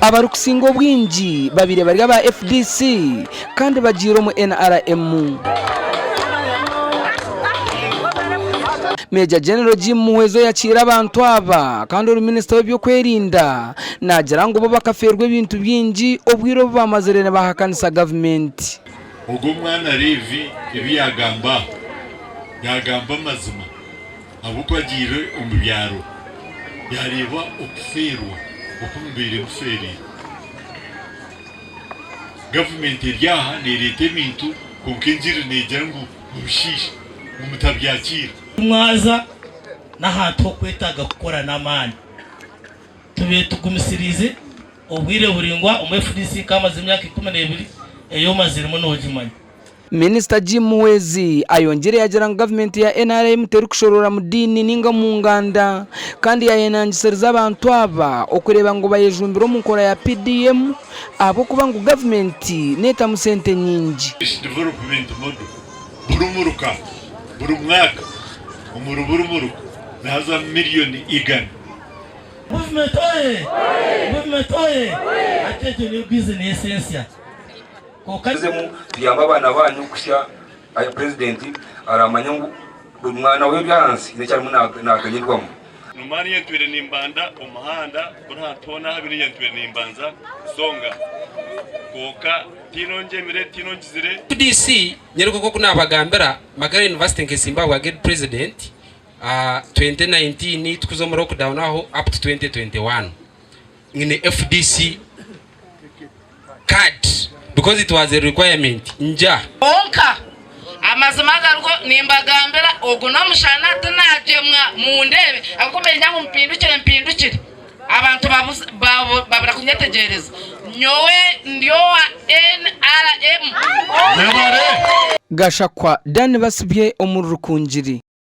Abarikusinga obwingi babaire bari aba FDC kandi bagiire omu NRM. Major General Jim Muhwezi oyakiire abantu aba kandi ori minisita w'ebyokwerinda naagira ngu bo bakafeerwa ebintu bingi obwire obu baamazire nibahakanisa gavumenti. Ogwo mwana Leevi ebi yaagamba aho, yaagamba amazima, ahabw'okuba agiire omu byaro, yaareeba okufeerwa oku mubaire mufeereire. Gavumenti eri aha neereeta ebintu kwonka engiri neegira ngu mubishiishe, ngu mutabyakiira. Mwaza n'ahantu h'okwetaaga kukora n'amaani. Tubaire tugumisiriize obwire buraingwa omu FDC nk'amazire emyaka 12 ei omaziremu noogimanya. Minisita Jim Muhwezi ayongyire yagira ngu gavumenti ya nrm terikushoroora mu diini ninga omu nganda kandi yayenangisiriza abantu aba okureeba ngu bayejumbira omu nkora ya PDM ahabw'okuba ngu gavumenti neetamu sente nyingi. Development Model buri muruka buri mwaka omuri buri muruka nihazamu miriyoni igana. Movement oye! Movement oye! Hati egyo niyo bizinesi ensya. Kwonka. Mugumizemu tuyambe abaana banyu kuhisya ahi purezidenti aramanye ngu buri mwana we ori ahansi haine eki arimu naganyirwamu. Nomara niinye ntwire nimbanda omuhanda buri hantu hoona ahu niinye ntwire nimbanza kusonga kwonka tihaine ongyemire tihaine ongizire. FDC nyowe nk'oku nabagambira Makerere University nkesimba ahabwa Guild President 2019 tukuza omu lockdown aho up to 2021 nyine FDC card because it was a requirement nja. Kwonka amazima agariho nimbagambira, ogu n'omushana, tinaagyemwa, mundeebe, ahabw'okuba niinyenda ngu mpindukire mpindukire, abantu babura kunyetegyereza. Nyowe ndi owa NRM. Gashakwa Dan Basibye omuri Rukungiri.